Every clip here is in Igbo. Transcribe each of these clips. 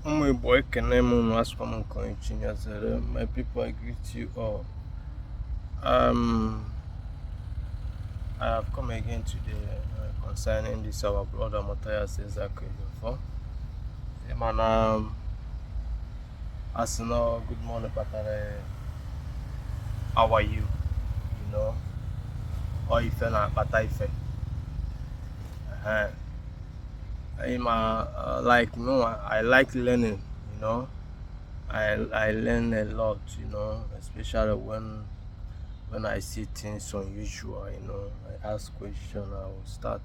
Ụmụ Igbo, ekene m unu. Asịkwa m nke onye chi ya zere. My people, I greet you all. I have come again today concerning this our brother Matthias Ezeaku Ejiofor. Mana asị na good morning kpatara how are you, you know ọ ife na-akpata ife. Ehe. I'm like no, I like learning. I learn a lot, especially when I see things unusual. I ask question, I will start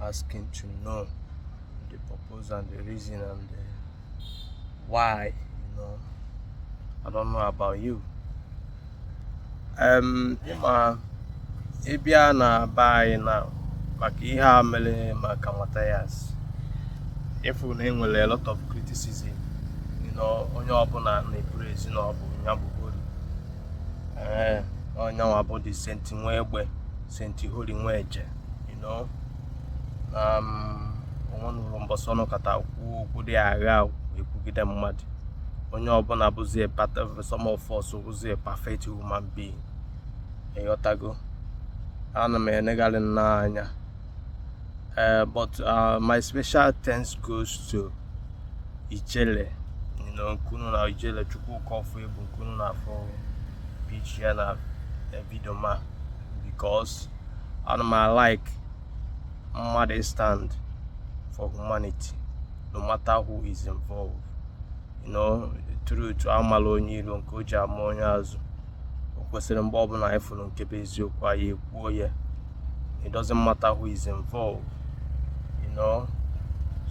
asking to know the purpose and the reason and the why. I don't know about you. Ịma ịbịa na be anyị na maka ihe a mere maka Matthias, ịfụ na enwere a lot of criticism. Onye ọbụla na-eburu ezi na ọ bụ ya bụ holy, ee, onye nwa bụ the Saint nwa egbe, Saint Holy Nweje. Na onwenụrụ mbọsị ọnụ kata kwuo okwu dị agha wee kwugide mmadụ. Onye ọbụla bụzi a part of, some of us bụzi a perfect human being, ịghọtago? Ana m enegharị nnọọ anya. But my special thanks goes to Ijele, nkunu na Ijele Chukwuka Ofuegbu, nkunu na afọ page ya na video ma, because ana m like mmadụ stand for humanity no matter who is involved. Truth amala onye iro nke o ji ama onye azụ. O kwesịrị mgbe ọbụla anyị fụrụ nke bụ eziokwu, anyị ekwuo ya. It doesn't matter who is involved.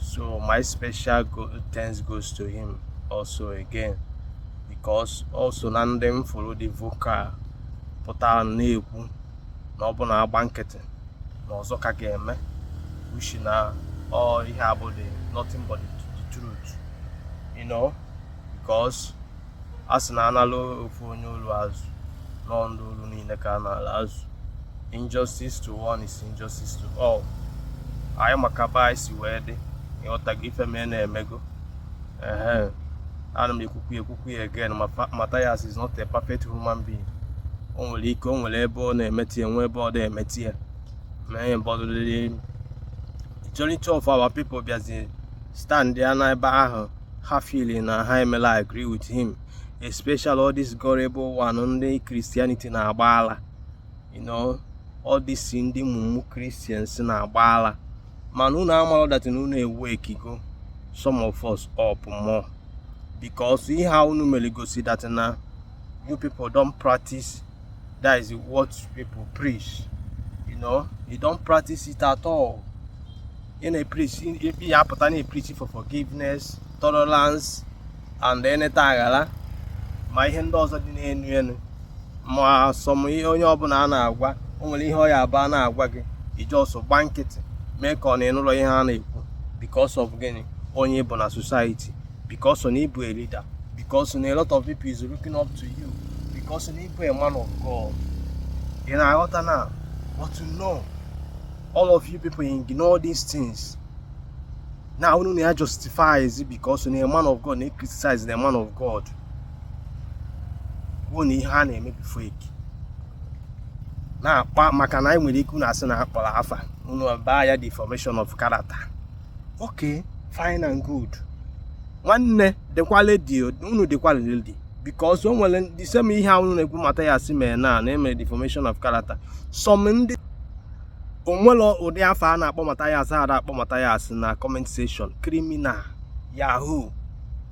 So my special thanks goes to him also again, because also na ndị m fụrụ dị vocal pụtara na-ekwu na ọ bụ na agba nkịtị na ọzọ ka ga-eme ushi na ọ ihe a bụ the nothing but the truth, because a sị na analụ ofu onye olu azụ nọ ndị olu niile ka a na-ala azụ. Injustice to one is injustice to all. Anyị maka be anyị si wee dị, ịghọtago? Ife mee na-emego. Ehe, ana m ekwukwu ekwukwu ya again, ma Matthias is not a perfect human being. O nwere ike o nwere ebe ọ na-emeti ya, nwee ebe ọ na-emeti ya mee, but the majority of our people bịazi stand ya n'ebe ahụ ha feel na ha emela agree with him, especially all this gullible one ndị Christianity na-agba ala, all this ndị mumu Christians na-agba ala. Mana unu amarọ that na unu ewu ekigo some of us up more, because ihe a unu mere gosi that na you people don't practice, that is what people preach. You don't practice it at all. Ị na-preach, ị apụta na-preach for forgiveness, tolerance and eneta aghara ma ihe ndị ọzọ dị n'enu enu ma sọm ihe onye ọbụla a na-agwa. O nwere ihe ọ ya abụ a na-agwa gị, iji ọsọ gba nkịtị mee ka ọ na-enụlọ ihe a na-ekwu. Because of gịnị? Onye bụ na society, because na ịbụ a leader, because na a lot of people is looking up to you, because na ịbụ a man of God. Ị na-aghọta na? But to know all of you people ignore these things now, unu na ya justify because na a man of God na criticize the man of God, kwuo na ihe a na-eme bụ fake na-akpa, maka na anyị nwere ike unu asị na akpọrọ afa unu baa ya deformation of character. Okay, fine and good. Nwanne, dịkwa ready, unu dịkwa ready, because o nwere the same ihe a unu na-ekwu Mathias mere na emere deformation of character. Some ndị onwere ụdị afọ a na-akpọ Mathias, a na-akpọ Mathias na comment section, criminal, yahoo,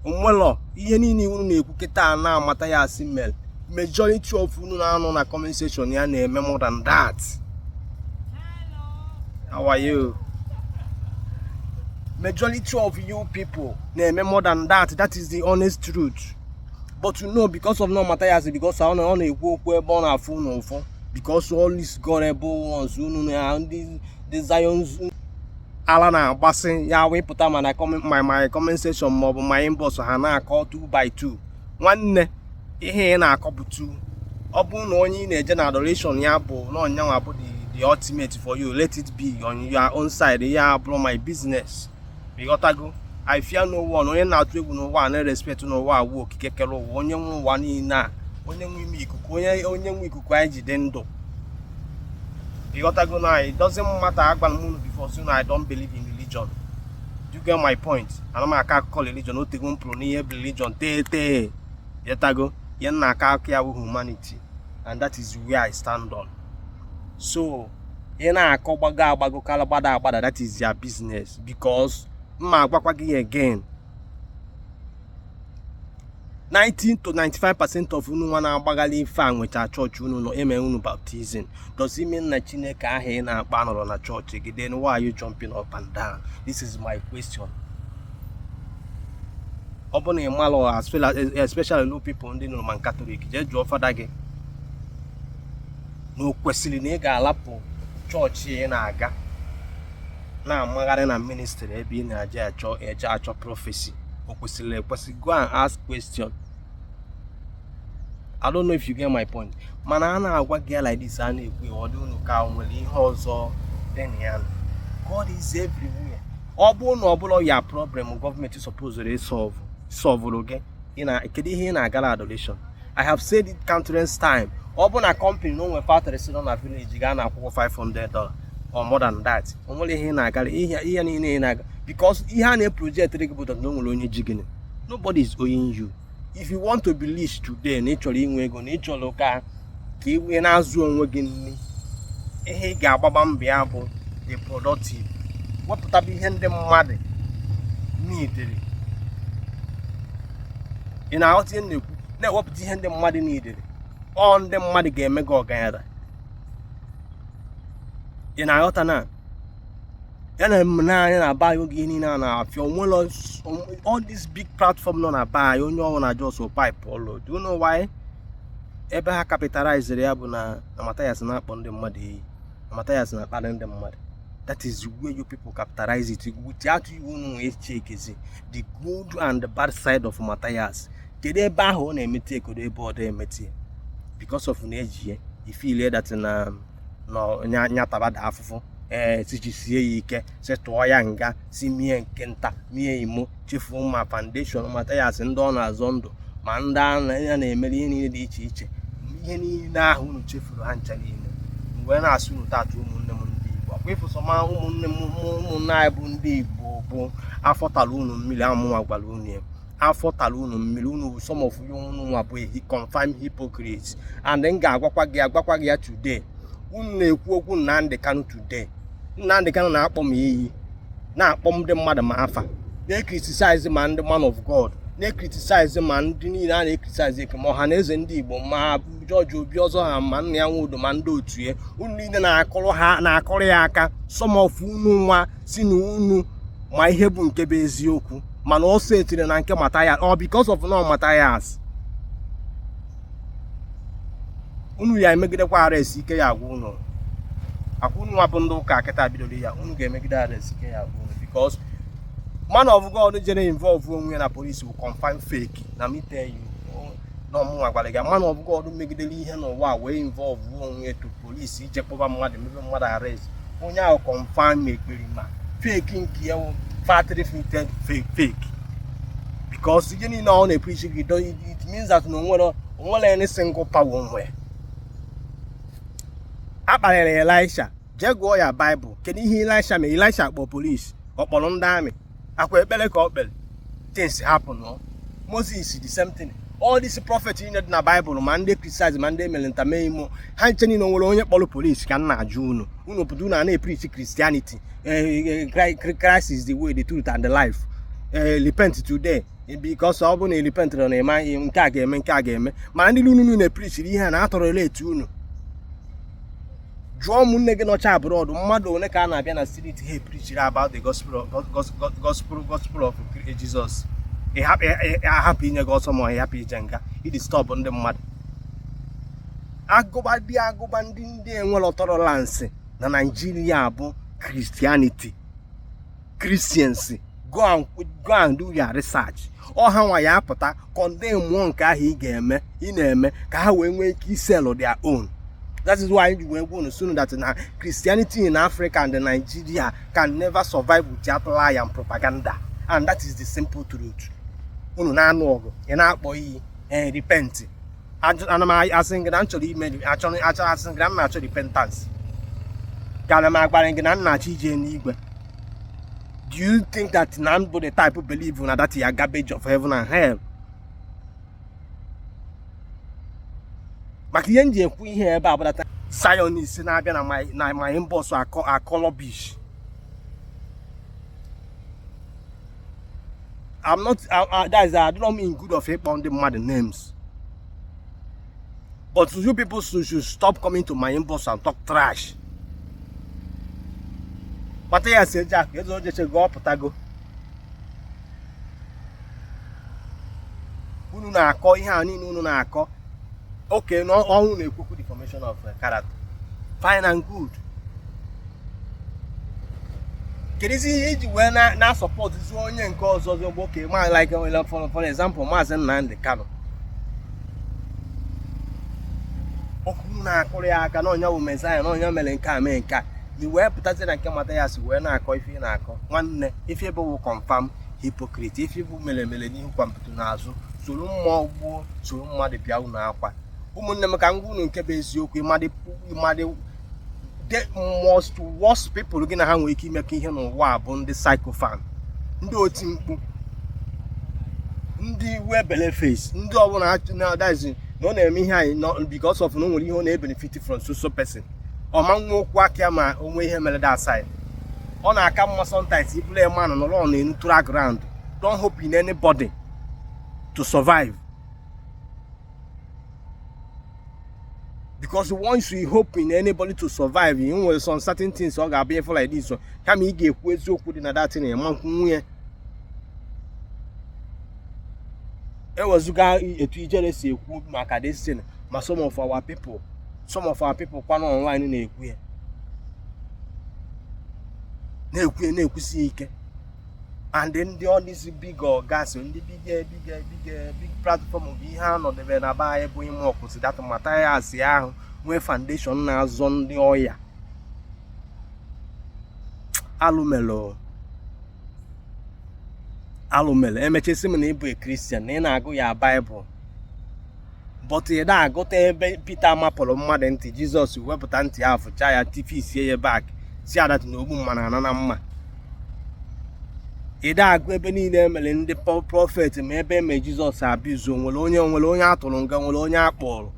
onwere ihe niile unu na-ekwu kịta na Mathias mere. Majority of unu na-anọ na comment section ya na-eme more than that. How are you? Majority of you people na-eme more than that. That is the honest truth. But because of no Mathias, because ọ na-ekwu okwu ebe ọ na-afụ unu ụfụ, because all these gullible ones unu na ndị the Zions ala na-agbasị ya wepụta mana comment my comment section maọbụ my inbox, ha na-akọ 2 by 2. Nwanne, ihe ị na-akọ bụ 2. Ọ bụrụ na onye ị na-eje na adoration ya bụ na ọnyanwa bụ the ultimate for you, let it be on your own side. Ya abụrụ my business, ịghọtago? I fear no one. Onye na-atụ egwu n'ụwa a, na-respect n'ụwa a, wụ okike kere ụwa, onye nwe ụwa niile a, onye nwe ime ikuku, onye nwe ikuku anyị ji dị ndụ. Ịghọtago na it doesn't matter. Agwara m unu before, so I don't believe in religion. Do you get my point? Ana m aka akụkọ religion. Otego m pụrụ n'ihe bụ religion tee tee. Ịghọtago? Ihe m na-aka akụkọ ya bụ humanity, and that is where I stand on. So ị na-akọ gbago agbago kala gbada agbada, that is your business, because mma agwakwa gị again, 90 to 95% of unu nwa na-agbaghalị ife a nwecha chọọchị unu nọ eme unu baptism. Does it mean na Chineke ahụ ị na-akpa nọrọ na chọọchị gị? Then why are you jumping up and down? This is my question. Ọ bụ na ị malụ, as well as especially low people ndị nụrụ Roman Catholic, jee jụọ fada gị na o kwesịrị na ị ga-alapụ chọọchị ị na-aga na-amagharị na ministry ebe ị na-eje achọ eje achọ prophecy. O kwesịrị ekwesị? Go and ask question. I don't know if you get my point. Mana a na-agwa gị ya like this, a na-ekwu ya, ọ dị unu ka o nwere ihe ọzọ dị na ya. God is everywhere. Ọ bụrụ na ọ bụla ya problem gọọmenti supposed ịsolve solverụ gị, ị na kedu ihe ị na-agara adoration? I have said it countless time. Ọ bụ na company na onwe factory si nọ na village ga na-akwụkwọ $500 or more than that, o nwere ihe ị na-agara ihe niile ị na-aga? Because ihe a na-eproject gị bụ that na o nwere onye ji gịnị. Nobody is owing you. If you want to be rich today, na ị chọrọ inwe ego, na ị chọrọ ka ị na-azụ onwe gị nri, ihe ị ga-agbaba mbọ ya bụ the productive, wepụtaba ihe ndị mmadụ needịrị. Ị na-aghọta ihe m na-ekwu? Na-ewepụta ihe ndị mmadụ needịrị, ọ ndị mmadụ ga-eme gị ọgaranya. Ị na-aghọta na ya na m n'anya na be anyị oge ihe niile a na-afịa onwere all this big platform nọ na be anyị, onye ọbụla just pipe ọlụ. Do you know why? Ebe ha capitalized ya bụ na Mathias na-akpọ ndị mmadụ iyi, na Mathias na-akparị ndị mmadụ. That is where you people capitalize it without you unu wee checkezi the good and the bad side of Mathias. Kedu ebe ahụ ọ na-emete? Ekodo ebe ọ da-emete because of na eji ya ifeel that na nyataba da afụfụ, ee, tichisie ya ike, si tụọ ya nga, si mie nke nta mie imo, chefuo ma foundation Mathias, ndị ọ na-azọ ndụ, ma ndị a na-emere ihe niile dị iche iche. Ihe niile ahụ unu chefuru ha ncha niile. Mgbe na-asị unu tata, ụmụnne m ndị Igbo, akwa ịfụsọma, ụmụnne m, ụmụnne anyị bụ ndị Igbo, bụ afọ tara unu mmiri. Amụnwa gwara unu ya, afọ tara unu mmiri. Unu, some of you, unu nwa bụ confirm hypocrites, and m ga-agwakwa gị, agwakwa gị ya today. Unu na-ekwu okwu Nnamdi Kanu today. Nnamdi Kanu na-akpọ m iyi, na-akpọ ndị mmadụ ma afa, na-ecriticize ma ndị man of God, na-ecriticize ma ndị niile a na-ecriticize eke, ma ọha na eze ndị Igbo, ma George Obi ọzọ ha, ma nna ya Nwodo, ma ndị otu ya. Unu niile na-akụrụ ha, na-akụrụ ya aka. Some of unu nwa si na unu ma ihe bụ nke bụ eziokwu, mana ọsọ etiri na nke Mathias ọ because of no Mathias, unu ya emegidekwa arrest. Ike ya agwa unu akwa. Unu nwa bụ ndị ụka kịta bidoro ya, unu ga-emegide arrest. Ike ya agwa unu, because man of God jere involve onwe ya na police will confirm fake. Na me tell you na ọmụnwa gwara gị, man of God megidere ihe n'ụwa wee involve onwe ya to police ije kpọba mmadụ, mebe mmadụ arrest, onye ahụ confirm ekperima fake. Nke ya wụ factory fitted fake, fake, because ihe niile ọ na-epreach gị, it means that na onwere any single power onwe a kparịrị Elisha. Jee gụọ ya Baịbụl. Kedu ihe Elisha mere? Elisha kpọọ polisi, ọ kpọrọ ndị amị akwa ekpere ka ọ kpere, things happen. No Moses, the same thing. All these prophets niile dị na Baịbụl, ma ndị criticize, ma ndị emere ntame imo ha nche niile, nwere onye kpọrọ polisi? Ka m na-ajụ unu. Unu pụta, unu a na-epreach Christianity, Christ is the way, the truth and the life, repent today, because ọ bụrụ na repent na eme nke a ga-eme, nke a ga-eme. Mana ndị unu na-epreachiri ihe a na-atọrọ etu unu jụọ ụmụnne gị nọcha abroad, mmadụ one ka a na-abịa na street ha epreachiri about the gospel of Jesus? Ahapụ inye gị ọsọ, ma ọ hapụ ije nga idisturb ndị mmadụ. Agụba dị agụba, ndị enwere tolerance na Nigeria bụ Christianity, Christians. Go and do your research. Ọha nwa ya apụta condemn mmụọ nke ahụ ị ga-eme, ị na-eme ka ha wee nwee ike isell their own. That is why we wee gwa soon that na Christianity in Africa and Nigeria can never survive without lie and propaganda. And that is the simple truth. Unu na-anụ ọgụ, ị na-akpọ iyi, ee, repent. Ana m asị gị na m chọrọ ime achọrọ achọ asị gị na m na-achọ repentance, ka ana m agwara gị na m na-achọ ije n'igwe? Do you think that na m bụ the type believe na that ya garbage of heaven and hell? Maka ihe m ji ekwu ihe ebe a bụ that Zionist na-abịa na my inbox akọ akọ rubbish. I'm not that is, I don't mean good of ịkpọ ndị mmadụ names, but you people should stop coming to my inbox and talk trash. Kpata ya si eji akụ eze ojeche gị ọpụtago. Unu na-akọ ihe a niile unu na-akọ oke n'ọnwụ na-ekwukwu deformation of character, fine and good. Kedụzi ihe iji wee na-asọpọtụzi onye nke ọzọ bụ oke ma like for example, Maazị Nnamdi Kanu, okwu na-akụrụ ya aka na onye bụ Messiah, na onye mere nke a mee nke a, i wee pụtazi na nke Mathias wee na-akọ ife ị na-akọ. Nwanne, ife bụ confirm hypocrite, ife bụ mere mere n'ihu kwamputu n'azụ, soro mmụọ gbuo, soro mmadụ bịa unu akwa. Ụmụnne m, ka m gwa unu nke bụ eziokwu. Ịmadị the most worst people gị na ha nwere ike imekọ ihe n'ụwa a bụ ndị sycophant, ndị oti mkpu, ndị webele face, ndị ọbụla na-adazi na ọ na-eme ihe anyị because of na o nwere ihe ọ na-ebenefit from so so person. Ọ ma nwa okwu aka ya ma o nwee ihe mere that side. Ọ na-aka mma sometimes ibulu a man nọrọ on a neutral ground. Don't hope in anybody to survive, because once you hope in anybody to survive, you nwere some certain things ọ ga-abịa ịfụ like this. Kama ị ga-ekwu eziokwu dị na that thing, ma nwunye ewezuga etu ijere si ekwu maka this thing, ma some of our people, some of our people kwanụ online na-ekwu ya, na-ekwu ya, na-ekwusi ike. And ndị all these big ogas, ndị big big big big platform bụ ihe a nọdebe na be anyị bụ ime ọkwụsị that Mathias ahụ nwee foundation na-azọ ndị ọya alụmelo alụmelo. Emechasị m na ị bụ a Christian, na ị na-agụ ya Bible, but ị na-agụta ebe Peter mapụrụ mmadụ ntị, Jizọs wepụta ntị ya, fụcha ya, tifisie ya back, si adat na ogbu mma na ana na mma. Ị na-agụ ebe niile emere ndị prophet, ma ebe eme Jizọs abuse, nwere onye atụrụ nga, nwere onye akpọrọ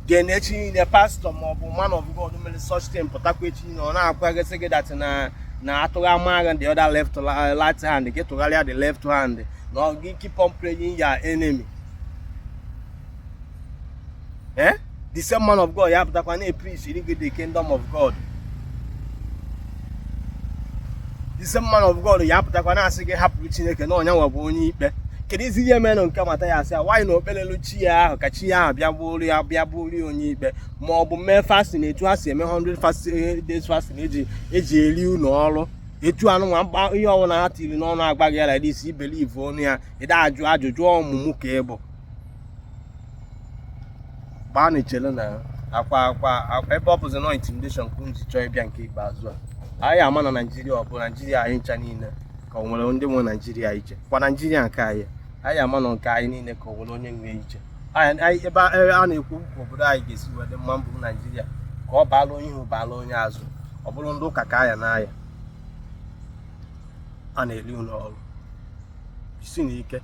then echi niile pastor ma ọ bụ man of God mere such thing pụtakwa echi niile ọ na-agwagasị gị that na atụghị ama agha the other left right hand gị tụgharịa the left hand, na ọ gị keep on praying your enemy. Eh, the same man of God ya pụtakwa na-epreach gị the kingdom of God. The same man of God ya pụtakwa na-asị gị hapụrụ Chineke na ọnya nwa bụ onye ikpe. Kedu ezi ihe mere nke Mathias a? Why na o kpelelu chi ya ahụ ka chi ya ahụ bịa bụrụ ya, bịa bụrụ ya onye ikpe, ma ọ bụ mee fasting etu ha si eme 100 days fasting eji eri unu ọrụ etu anụnwa mkpa ihe ọbụla ha tiri n'ọnụ agba gị ya like this, ibelieve ọnụ ya, ịda ajụ ajụjụ ọmụmụ ka ị bụ gbaa na echere na akwa akwa ebe ọ bụzi nọ intimidation ka unu ji chọọ ịbịa nke ikpeazụ a. Anyị ama na Naijiria ọ bụ Naijiria anyị ncha niile, ka ọ nwere ndị nwe Naijiria iche kwa Naijiria nke anyị. Anyị ama na nke anyị niile, ka ọ nwere onye nwe iche. Ebe a na-ekwu ka obodo anyị ga-esi wee dị mma mbụ Naijiria, ka ọ baala onye ihu, baala onye azụ, ọ bụrụ ndị ụka ka aya n'aya a na-eri unu ọrụ isi na ike.